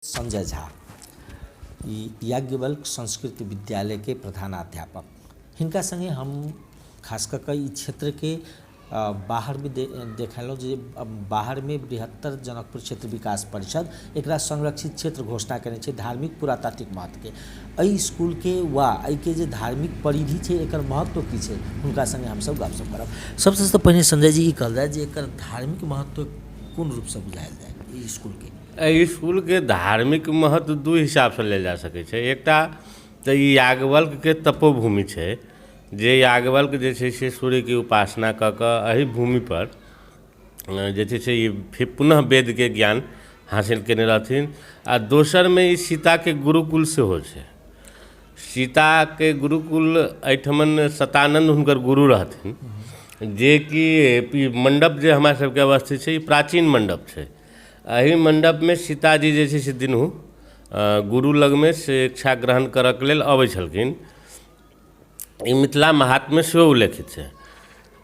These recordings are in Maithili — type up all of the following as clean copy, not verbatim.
संजय झा ई याज्ञवल्क्य संस्कृत विद्यालयके प्रधानाध्यापक। हिनका सङ्गे हम खास कऽ कऽ ई क्षेत्रके बाहर भी देखेलहुँ जे बाहरमे बृहत्तर जनकपुर क्षेत्र विकास परिषद एकरा संरक्षित क्षेत्र घोषणा केने छै धार्मिक पुरातात्विक महत्वके। एहि इसकुलके वा एहिके जे धार्मिक परिधि छै एकर महत्व की छै, हुनका सङ्गे हमसब गपशप करब। सबसँ पहिने संजय जी ई कहल जाय जे एकर धार्मिक महत्व कोन रूपसँ बुझायल जाय ई इसकुलके? एहि इसकुलके धार्मिक महत्व दू हिसाबसँ लेल जा सकै छै। एकटा तऽ ई याज्ञवल्क्यके तपोभूमि छै, जे याज्ञवल्क्य जे छै से सूर्यके उपासना कऽ कऽ एहि भूमिपर जे छै से ई फेर पुनः वेदके ज्ञान हासिल केने रहथिन। आ दोसरमे ई सीताके गुरुकुल सेहो छै। सीताके गुरुकुल एहिठमन शतानन्द हुनकर गुरु रहथिन, जेकि ई मण्डप जे हमरा सबके अवस्थित छै ई प्राचीन मण्डप छै। एहि मण्डपमे सीताजी जे छै से दिनहु गुरु लगमे शिक्षा ग्रहण करऽके लेल अबै छलखिन। ई मिथिला महात्म्यमे सेहो उल्लेखित छै।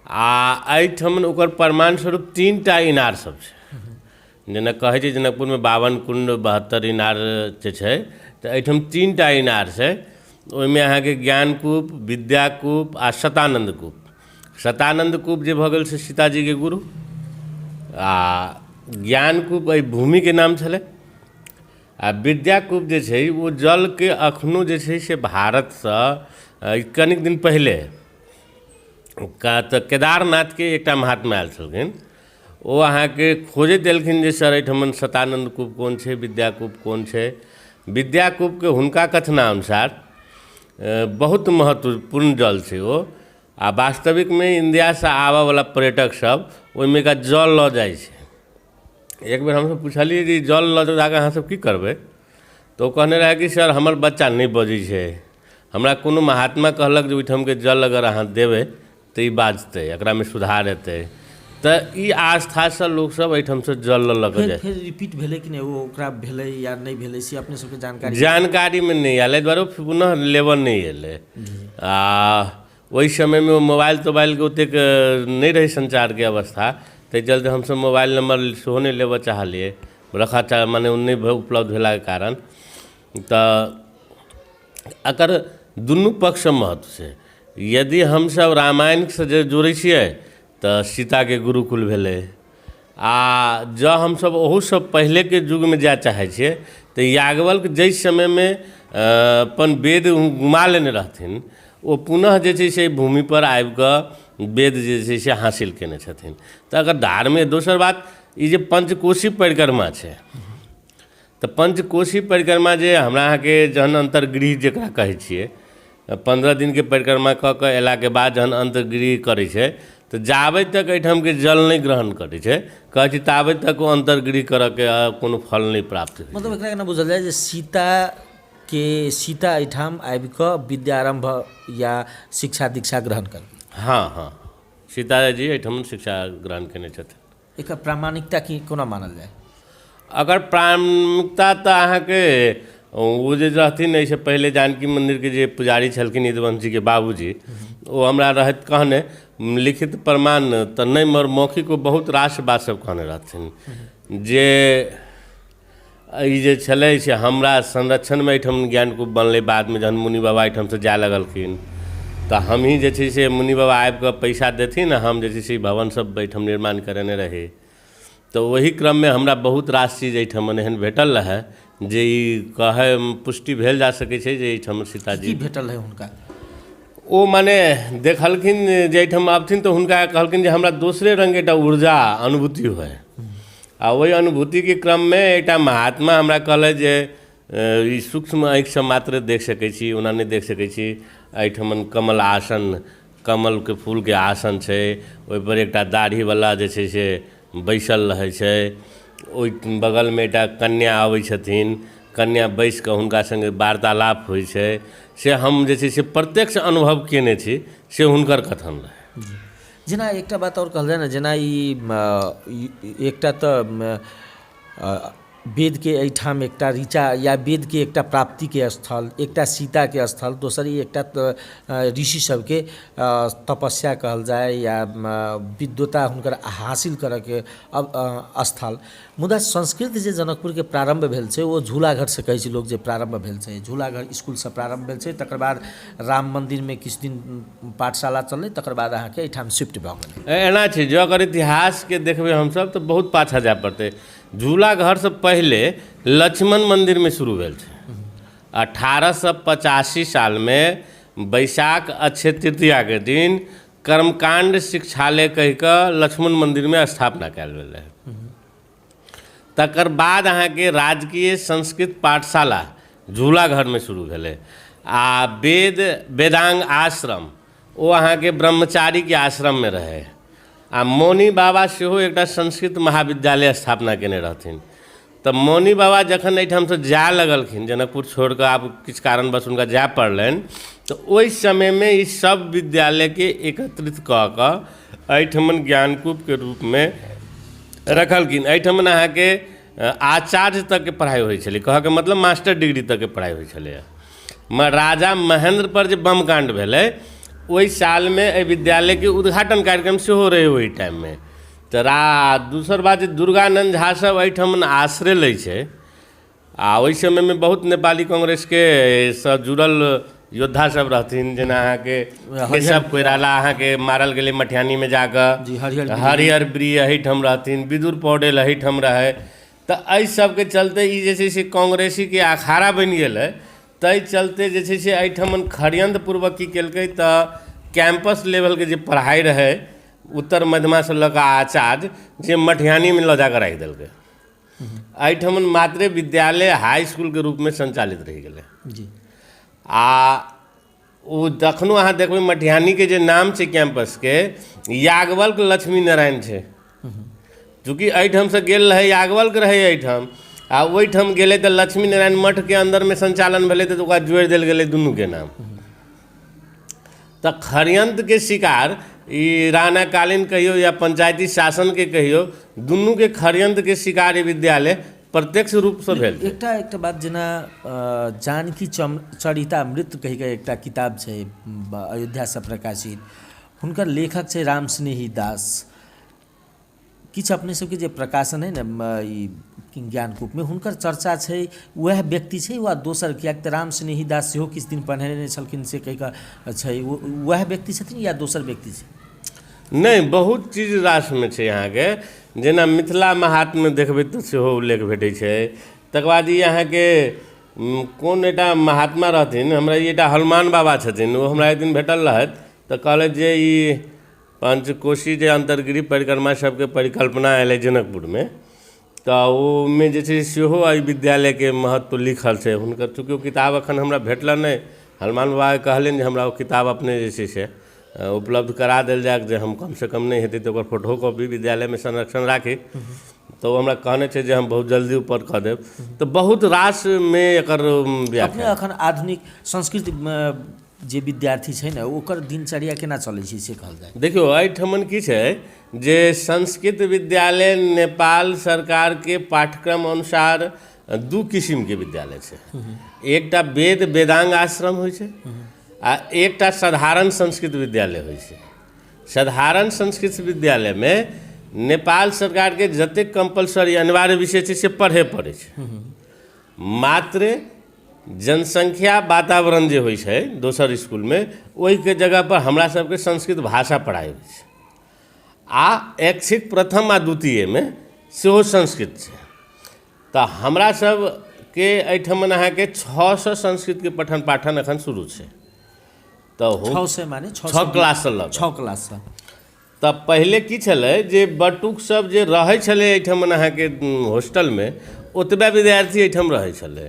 आ एहिठमन ओकर प्रमाण स्वरूप 3टा इनार सब छै। जेना कहै छै जनकपुरमे 52 कुण्ड 72 इनार जे छै, तऽ एहिठाम 3टा इनार छै। ओहिमे अहाँके ज्ञानकूप, विद्याकूप आ शतानन्द कूप। शतानन्द कूप जे भऽ गेल से सीताजीके गुरु, आ ज्ञानकूप एहि भूमिके नाम छलै, आ विद्याकूप जे छै ओ जलके अखनो जे छै से भारतसँ कनिक दिन पहिले तऽ केदारनाथके एकटा महात्मा आयल छलखिन, ओ अहाँके खोजैत देलखिन जे सर एहिठमन शतानन्द कूप कोन छै, विद्याकूप कोन छै। विद्याकूपके हुनका कथनानुसार बहुत महत्वपूर्ण जल छै ओ, आ वास्तविकमे इण्डियासँ आबऽवला पर्यटक सब ओहिमे का जल लऽ जाइ छै। एक बेर हमसब पुछलियै जे जल लऽ जाकऽ अहाँ सब की करबै, तऽ ओ कहने रहै कि सर हमर बच्चा नहि बजै छै, हमरा कोनो महात्मा कहलक जे ओहिठामके जल अगर अहाँ देबै तऽ ई बाजतै, एकरामे सुधार हेतै। तऽ ई आस्थासँ लोकसब एहिठामसँ जल लऽ लऽ कऽ जाइ। फेर रिपीट भेलै कि नहि, ओ ओकरा भेलै या नहि भेलै से अपने सबके जानकारी? जानकारीमे नहि आयल, एहि दुआरे पुनः लेबऽ नहि एलै। आ ओहि समयमे ओ मोबाइल तोबाइलके ओतेक नहि रहै सञ्चारके अवस्था, ताहि चलते हमसब मोबाइल नम्बर सेहो नहि लेबऽ चाहलियै, रखऽ चाह मने ओ नहि उपलब्ध भेलाके कारण। तऽ एकर दुनू पक्षसँ महत्व छै। यदि हमसब रामायणसँ जे जोड़ै छियै तऽ सीताके गुरुकुल भेलै, आ जँ हमसब ओहूसँ पहिलेके युगमे जाय चाहै छियै तऽ याज्ञवल्क्य जाहि समयमे अपन वेद गुमा लेने रहथिन, ओ पुनः जे छै से भूमिपर आबिकऽ वेद जे छै से हासिल केने छथिन। तऽ अगर धार्मिक दोसर बात ई जे पञ्चकोशी परिक्रमा छै, तऽ पञ्चकोशी परिक्रमा जे हमरा अहाँके जहन अन्तर्गृह जकरा कहै छियै, 15 दिनके परिक्रमा कऽ कऽ अयलाके बाद जहन अन्तर्गृह करै छै तऽ जाबै तक एहिठामके जल नहि ग्रहण करै छै, कहै छै ताबै तक ओ अन्तर्गृह करऽके कोनो फल नहि प्राप्त होइ। मतलब एकरा केना बुझल जाय जे सीता एहिठाम आबि कऽ विद्यारम्भ या शिक्षा दीक्षा ग्रहण करलखिन? हँ हँ, सीताजी एहिठाम शिक्षा ग्रहण केने छथिन। एकर प्रामाणिकता की कोना मानल जाय? अगर प्रामाणिकता तऽ अहाँके ओ जे रहथिन एहिसँ पहिले जानकी मन्दिरके जे पुजारी छलखिन यदुवंशीके बाबूजी, ओ हमरा रहैत कहने लिखित प्रमाण तऽ नहि, मगर मौखिक ओ बहुत रास बात सब कहने रहथिन जे ई जे छलै से हमरा संरक्षणमे एहिठाम ज्ञानकूप बनलै। बादमे जहन मुनि बाबा एहिठामसँ जाय लगलखिन तऽ हमहीँ जे छै से मुनि बाबा आबिकऽ पैसा देथिन, हम जे छै से भवन सब एहिठाम निर्माण करेने रही। तऽ ओहि क्रममे हमरा बहुत रास चीज एहिठाम एहन भेटल रहै जे ई कहै पुष्टि भेल जा सकै छै जे एहिठाम सीताजी की भेटल रहै हुनका? ओ मने देखलखिन जे एहिठाम आबथिन तऽ हुनका कहलखिन जे हमरा दोसरे रङ्गके एकटा ऊर्जा अनुभूति होइ, आ ओहि अनुभूतिके क्रममे एकटा महात्मा हमरा कहलथि जे ई सूक्ष्म आँखिसँ मात्र देख सकै छी, ओना नहि देख सकै छी। एहिठमन कमल आसन, कमलके फूलके आसन छै, ओहिपर एकटा दाढ़ीवला जे छै से बैसल रहै छै, ओहि बगलमे एकटा कन्या अबै छथिन, कन्या बैसि कऽ हुनका सङ्गे वार्तालाप होइ छै। से हम जे छै से प्रत्यक्ष अनुभव केने छी, से हुनकर कथन रहै। जेना एकटा बात आओर कहल जाय ने, जेना ई एकटा तऽ वेदके एहिठाम एकटा ऋचा या वेदके एकटा प्राप्तिके स्थल, एकटा सीताके स्थल, दोसर ई एकटा ऋषि सबके तपस्या कहल जाय या विद्वता हुनकर हासिल करऽके स्थल। मुदा संस्कृत जे जनकपुरके प्रारम्भ भेल छै ओ झूलाघरसँ कहै छै लोक जे प्रारम्भ भेल छै, झूलाघर इसकुलसँ प्रारम्भ भेल छै। तकर बाद राम मन्दिरमे किछु दिन पाठशाला चललै, तकर बाद अहाँके एहिठाम शिफ्ट भऽ गेलै। एना छै, जँ अगर इतिहासके देखबै हमसब तऽ बहुत पाछाँ जाय पड़तै। झूलाघरसँ पहिले लक्ष्मण मन्दिरमे शुरू भेल छै। 1885 सालमे बैशाख अक्षय तृतीयाके दिन कर्मकाण्ड शिक्षालय कहि कऽ लक्ष्मण मन्दिरमे स्थापना कयल गेल रहै। तकर बाद अहाँके राजकीय संस्कृत पाठशाला झूलाघरमे शुरू भेलै आ वेद वेदाङ्ग आश्रम ओ अहाँके ब्रह्मचारीके आश्रममे रहै आ मौनी बाबा सेहो एकटा संस्कृत महाविद्यालय स्थापना कयने रहथिन। तऽ मौनी बाबा जखन एहिठामसँ जाय लगलखिन, जनकपुर छोड़ि कऽ आब किछु कारणवश हुनका जाय पड़लनि, तऽ ओहि समयमे ई सभ विद्यालयके एकत्रित कऽ कऽ एहिठमन ज्ञानकूपके रूपमे रखलखिन। एहिठमन अहाँके आचार्य तकके पढ़ाइ होइ छलै, कहऽके मतलब मास्टर डिग्री तकके पढ़ाइ होइ छलैए। राजा महेन्द्रपर जे बम काण्ड भेलै ओहि सालमे एहि विद्यालयके उद्घाटन कार्यक्रम सेहो रहै ओहि टाइममे। तऽ दोसर बात जे दुर्गानन्द झा सब एहिठमन आश्रय लै छै आ ओहि समयमे बहुत नेपाली कांग्रेसके सँ जुड़ल योद्धा सब रहथिन, जेना अहाँके केशव कोइराला अहाँके मारल गेलै मटिहानीमे जाकऽ, हरिहर ब्री एहिठाम रहथिन, विदुर पौडेल एहिठाम रहै। तऽ एहि सबके चलते ई जे छै से कांग्रेसीके अखाड़ा बनि गेलै। ताहि चलते जे छै से एहिठमन खड़ियन्तपूर्वक की केलकै तऽ कैम्पस लेवलके जे पढ़ाइ रहै उत्तर मध्यमासँ लऽ कऽ आचार्य जे मटिहानीमे लऽ जाकऽ राखि देलकै। एहिठमन मात्रे विद्यालय हाई इसकुलके रूपमे सञ्चालित रहि गेलै जी। आ ओ तखनो अहाँ देखबै मटिहानीके जे नाम छै कैम्पसके, याज्ञवल्क लक्ष्मी नारायण छै। चूँकि एहिठामसँ गेल रहै याज्ञवल्क रहै एहिठाम आ ओहिठाम गेलै तऽ लक्ष्मी नारायण मठके अन्दरमे सञ्चालन भेलै तऽ ओकरा जोड़ि देल गेलै दुनूके नाम। तऽ खड़ियन्तके शिकार ई राणाकालीन कहियौ या पंचायती शासनके कहियौ, दुनूके खड़ियन्तके शिकार ई विद्यालय प्रत्यक्ष रूपसँ भेल। एकटा एकटा बात जेना जानकी चरितामृत कहिके एकटा किताब छै अयोध्यासँ प्रकाशित, हुनकर लेखक छै रामस्नेही दास। किछु अपने सबके जे प्रकाशन है ने ई ज्ञानकूपमे हुनकर चर्चा छै, वएह व्यक्ति छै वा दोसर? किएक तऽ रामस्नेही दास सेहो किछु दिन पढ़ेने छलखिन से कहि कऽ छै, वएह व्यक्ति छथिन या दोसर व्यक्ति छै? नहि, बहुत चीज रासमे छै अहाँके, जेना मिथिला महात्म्य देखबै तऽ सेहो उल्लेख भेटै छै। तकर बाद ई अहाँके कोन एकटा महात्मा रहथिन, हमरा ई एकटा हनुमान बाबा छथिन, ओ हमरा एक दिन भेटल रहथि तऽ कहलथि जे ई पंचकोशी जे अन्तर्गृह परिक्रमा सबके परिकल्पना एलै जनकपुरमे तऽ ओहिमे जे छै सेहो एहि विद्यालयके महत्व लिखल छै हुनकर। चूँकि ओ किताब एखन हमरा भेटल नहि, हनुमान बाबाके कहलियनि जे हमरा ओ किताब अपने जे छै से उपलब्ध करा देल जाय, जे हम कमसँ कम नहि हेतै तऽ ओकर फोटो कॉपी विद्यालयमे संरक्षण राखी। तऽ ओ हमरा कहने छै जे हम बहुत जल्दी ऊपर कऽ देब। तऽ बहुत रासमे एकर अपने एखन आधुनिक संस्कृत जे विद्यार्थी छै ने ओकर दिनचर्या केना चलै छै से कहल जाय। देखियौ एहिठमन की छै जे संस्कृत विद्यालय नेपाल सरकारके पाठ्यक्रम अनुसार दू किसिमके विद्यालय छै। एकटा वेद वेदांग आश्रम होइ छै आ एकटा साधारण संस्कृत विद्यालय होइ छै। साधारण संस्कृत विद्यालयमे नेपाल सरकारके जतेक कम्पलसरी अनिवार्य विषय छै से पढ़े पड़ै छै। मात्र जनसंख्या वातावरण जे होइ छै दोसर इसकुलमे ओहिके जगहपर हमरा सबके संस्कृत भाषा पढ़ाइ होइ छै आ ऐच्छिक प्रथम आ द्वितीयमे सेहो संस्कृत छै। तऽ हमरा सबके एहिठमन अहाँके 600 संस्कृतके पठन पाठन एखन शुरू छै। तऽ 600 माने 6 क्लाससँ लऽ 6 क्लाससँ। तऽ पहिले की छलै जे बटुक सब जे रहै छलै एहिठमन अहाँके हॉस्टलमे ओतबे विद्यार्थी एहिठाम रहै छलै,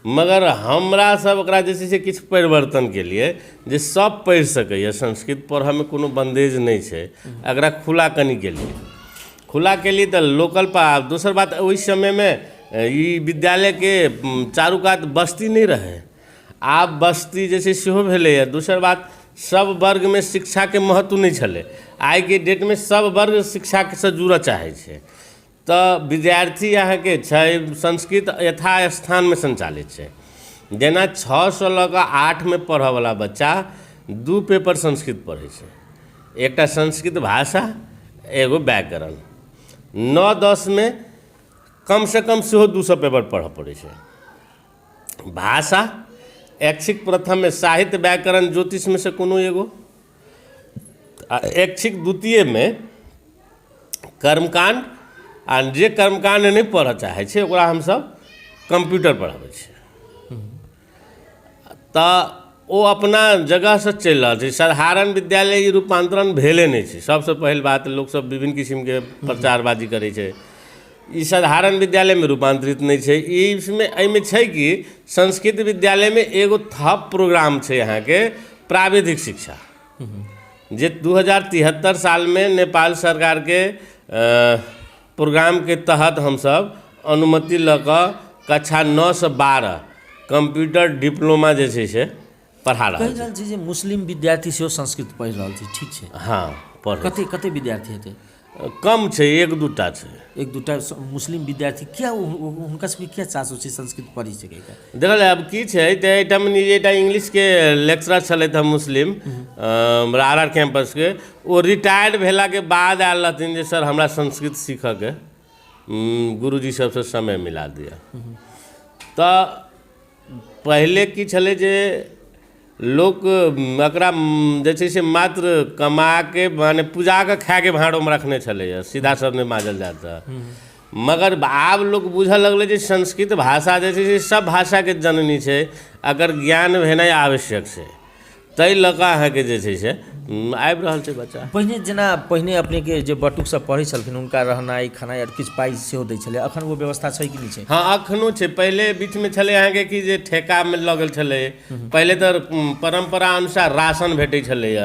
मगर हमरा सब ओकरा जे छै से किछु परिवर्तन केलियै जे सब पढ़ि सकैए, संस्कृत पढ़ऽमे कोनो बन्देज नहि छै। एकरा खुला कनि केलियै, खुला केलियै तऽ लोकल पर। दोसर बात ओहि समयमे ई विद्यालयके चारू कात बस्ती नहि रहै, आब बस्ती जे छै सेहो भेलैए। दोसर बात सब वर्गमे शिक्षाके महत्व नहि छलै, आइके डेटमे सब वर्ग शिक्षासँ जुड़ऽ चाहै छै। तऽ विद्यार्थी अहाँके छै, संस्कृत यथास्थानमे सञ्चालित छै। जेना 6सँ लऽ कऽ 8मे पढ़यवला बच्चा 2 पेपर संस्कृत पढ़ै छै, एकटा संस्कृत भाषा, एगो व्याकरण। 9, 10मे कमसँ कम सेहो 200 पेपर पढ़ऽ पड़ै छै। भाषा ऐच्छिक प्रथममे साहित्य, व्याकरण, ज्योतिषमे से कोनो एगो, आ ऐच्छिक द्वितीयमे कर्मकाण्ड, आ जे कर्मकाण्ड नहि पढ़ऽ चाहै छै ओकरा हमसभ कम्प्यूटर पढ़ाबै छियै। तऽ ओ अपना जगहसँ चलि रहल छै। साधारण विद्यालय ई रूपान्तरण भेले नहि छै। सबसँ पहिल बात, लोकसभ विभिन्न किसिमके प्रचारबाजी करै छै, ई साधारण विद्यालयमे रूपान्तरित नहि छै। इसमे एहिमे छै कि संस्कृत विद्यालयमे एगो थप प्रोग्राम छै अहाँके प्राविधिक शिक्षा, जे 2073 सालमे नेपाल सरकारके प्रोग्रामके तहत हमसभ अनुमति लऽ कऽ कक्षा 9 से 12 कम्प्यूटर डिप्लोमा जे छै से पढ़ा रहल कहि रहल छी जे मुस्लिम विद्यार्थी सेहो संस्कृत पढ़ि रहल छै, ठीक छै? हँ, पढ़ै। कते कते विद्यार्थी हेतै? कम छै, एक दूटा छै। एक दूटा मुस्लिम विद्यार्थी। किया हुनका सबके किया चासो छै संस्कृत पढ़ि सकै? देखल, आब की छै तऽ एहिठाम एकटा इंग्लिशके लेक्चरर छलथि हँ मुस्लिम, आर आर कैंपसके। ओ रिटायर्ड भेलाके बाद आयल रहथिन जे सर, हमरा संस्कृत सीखऽके गुरुजी सबसँ समय मिला दिअ। तऽ पहिले की छलै जे लोक एकरा जे छै से मात्र कमाके, माने पूजाके खायके भाँड़ोमे रखने छलैए, सीधा शब्दमे बाजल जाय तऽ। मगर आब लोक बुझऽ लगलै जे संस्कृत भाषा जे छै से सब भाषाके जननी छै, एकर ज्ञान भेनाइ आवश्यक छै। ताहि लऽ कऽ अहाँके जे छै से आबि रहल छै बच्चा। पहिने जेना पहिने अपनेके जे बटुक सब पढ़ै छलखिन, हुनका रहनाइ, खेनाइ आओर किछु पाइ सेहो दै छलै। अखन ओ व्यवस्था छै कि नहि छै? हँ, अखनो छै। पहिले बीचमे छलै अहाँके कि जे ठेकामे लगल छलै। पहिले तऽ परम्परा अनुसार राशन भेटै छलैए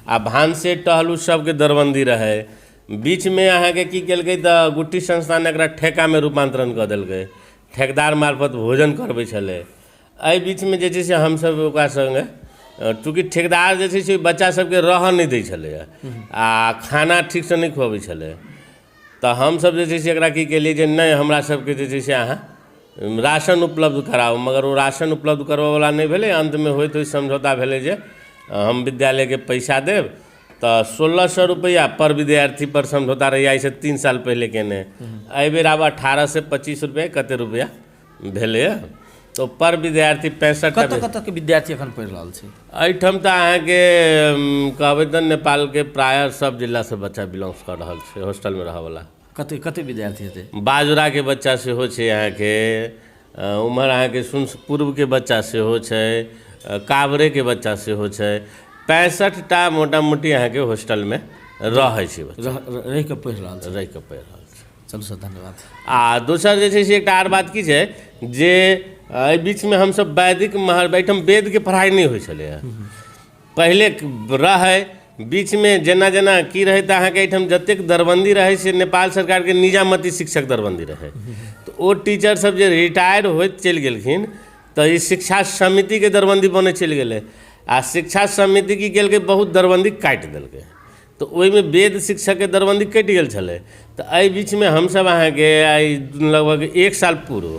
आ भानसे टहलू सबके दरबन्दी रहै। बीचमे अहाँके की केलकै तऽ गुट्टी संस्थान एकरा ठेकामे रूपान्तरण कऽ देलकै, ठेकेदार मार्फत भोजन करबै छलै। एहि बीचमे जे छै से हमसभ ओकरा सङ्गे, चूँकि ठेकेदार जे छै से बच्चा सबके रहऽ नहि दै छलैए आ खाना ठीकसँ नहि खुअबै छलै, तऽ हमसभ जे छै से एकरा की केलियै जे नहि, हमरा सबके जे छै से अहाँ राशन उपलब्ध कराउ। मगर ओ राशन उपलब्ध करबऽवला नहि भेलै। अन्तमे होइत होइत समझौता भेलै जे हम विद्यालयके पैसा देब। तऽ 1600 रुपैआ पर विद्यार्थी पर समझौता रहै आइसँ 3 साल पहिले केने। एहिबेर आब 1825 रुपैआ कते रुपैआ भेलैए, तऽ पर विद्यार्थी 65। कतऽ कतऽके विद्यार्थी एखन पढ़ि रहल छै? एहिठाम तऽ अहाँके कहबै तऽ नेपालके प्रायः सब जिलासँ बच्चा बिलोंग्स कऽ रहल छै हॉस्टलमे रहऽवला। कते कते विद्यार्थी हेतै? बाजुराके बच्चा सेहो छै अहाँके, उम्हर अहाँके सुन पूर्वके बच्चा सेहो छै, काभ्रेके बच्चा सेहो छै। 65टा मोटा मोटी अहाँके हॉस्टलमे रहै छै बच्चा। रहि कऽ पढ़ि रहल छै। रहि कऽ पढ़ि रहल छै। चलू सर, धन्यवाद। आ दोसर जे छै से एकटा आर बात की छै जे एहि बीचमे हमसभ वैदिक महर, एहिठाम वेदके पढ़ाइ नहि होइ छलैए पहिले रहै। बीचमे जेना जेना की रहै तऽ अहाँके एहिठाम जतेक दरबन्दी रहै से नेपाल सरकारके निजामती शिक्षक दरबन्दी रहै। तऽ ओ टीचर सब जे रिटायर होइत चलि गेलखिन तऽ ई शिक्षा समितिके दरबन्दी बनै चलि गेलै। आ शिक्षा समिति की केलकै, बहुत दरबन्दी काटि देलकै, तऽ ओहिमे वेद शिक्षकके दरबन्दी कटि गेल छलै। तऽ एहि बीचमे हमसभ अहाँके आइ लगभग एक साल पूर्व,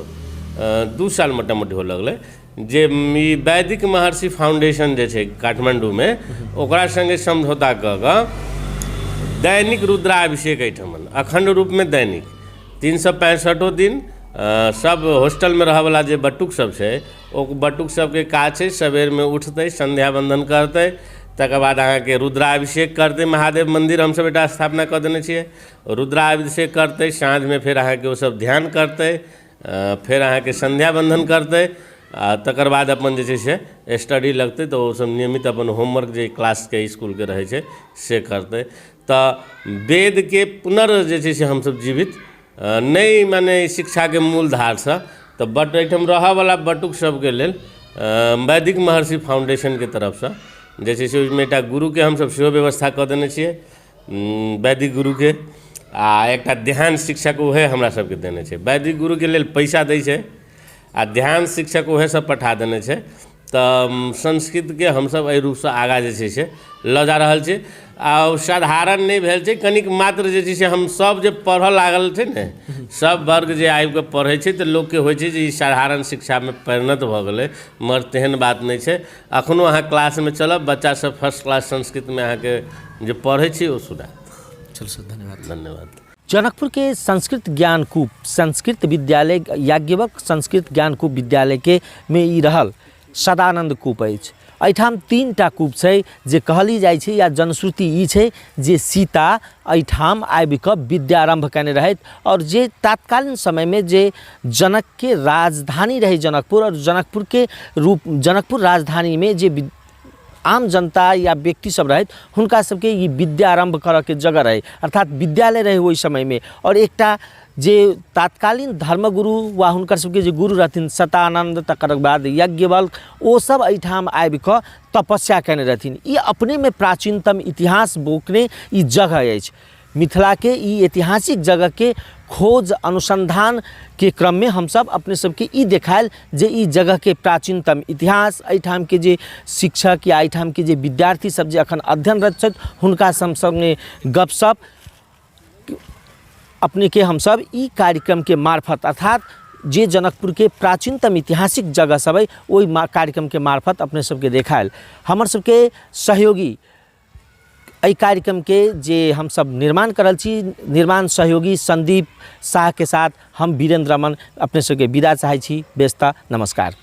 2 साल मोटा मोटी हो लगलै, जे ई वैदिक महर्षि फाउंडेशन जे छै काठमाण्डूमे, ओकरा सङ्गे समझौता कऽ कऽ दैनिक रुद्राभिषेक एहिठमन अखण्ड रूपमे दैनिक 365 दिन सब हॉस्टलमे रहऽवला जे बटुक सब छै, ओ बटुक सबके काज छै सवेरमे उठतै, संध्या बन्दन करतै, तकर बाद अहाँके रुद्राभिषेक करतै। महादेव मन्दिर हमसब एकटा स्थापना कऽ देने छियै। रुद्राभिषेक करतै, साँझमे फेर अहाँके ओसब ध्यान करतै, फेर अहाँके संध्या बन्दन करतै आ तकर बाद अपन जे छै से स्टडी लगतै। तऽ ओसब नियमित अपन होमवर्क जे क्लासके इसकुलके रहै छै से करतै। तऽ वेदके पुनर् जे छै से हमसब जीवित नहि माने शिक्षाके मूल धारसँ तऽ बट एहिठाम रहऽवला बटुक सबके लेल वैदिक महर्षि फाउंडेशनके तरफसँ जे छै से ओहिमे एकटा गुरुके हमसब सेहो व्यवस्था कऽ देने छियै, वैदिक गुरुके, आ एकटा ध्यान शिक्षक उएह हमरा सबके देने छै। वैदिक गुरुके लेल पैसा दै छै आ ध्यान शिक्षक उएह सब पठा देने छै। तऽ संस्कृतके हमसब एहि रूपसँ आगाँ जे छै से लऽ जा रहल छी। आ साधारण नहि भेल छै, कनिक मात्र जे छै से हमसब जे पढ़ऽ लागल छै ने, सब वर्ग जे आबिकऽ पढ़ै छै तऽ लोकके होइ छै जे ई साधारण शिक्षामे परिणत भऽ गेलै, मगर तेहन बात नहि छै। एखनो अहाँ क्लासमे चलब, बच्चासब फर्स्ट क्लास संस्कृतमे अहाँके जे पढ़ै छै ओ सुनाएत। चलू सर, धन्यवाद। धन्यवाद। जनकपुर के संस्कृत ज्ञानकूप संस्कृत विद्यालय, याज्ञवल्क्य संस्कृत ज्ञानकूप विद्यालय के में ई रहल सदानन्द कूप अछि। एहिठाम 3टा कूप छै जे कहली जाइ छै या जनश्रुति ई छै जे सीता एहिठाम आबिकऽ विद्यारम्भ कयने रहथि, आओर जे तात्कालीन समयमे जे जनकके राजधानी रहै जनकपुर, आओर जनकपुरके रूप जनकपुर राजधानीमे जे आम जनता या व्यक्ति सब रहथि हुनका सबके ई विद्यारम्भ करऽके जगह रहै, अर्थात विद्यालय रहै ओहि समयमे। आओर एकटा जे तात्कालीन धर्मगुरु वा हुनकर सबके जे गुरु रहथिन शतानन्द, तकर बाद यज्ञवल्क्य, ओ सब एहिठाम आबिकऽ तपस्या कयने रहथिन। ई अपनेमे प्राचीनतम इतिहास बोकने ई जगह अछि। मिथिलाके ई ऐतिहासिक जगहके खोज अनुसन्धानके क्रममे हमसब अपने सबके ई देखायल जे ई जगहके प्राचीनतम इतिहास, एहिठामके जे शिक्षक या एहिठामके जे विद्यार्थी सब जे अखन अध्ययनरत छथि हुनका सब सङ्गे गपशप अपनेके हमसब ई कार्यक्रमके मार्फत, अर्थात जे जनकपुरके प्राचीनतम ऐतिहासिक जगह सब अइ ओहि कार्यक्रमके मार्फत अपने सबके देखायल। हमर सबके सहयोगी एहि कार्यक्रमके जे हमसब निर्माण करल छी, निर्माण सहयोगी संदीप साहके साथ हम वीरेंद्र रमन अपने सबके विदा चाहै छी। व्यस्तता, नमस्कार।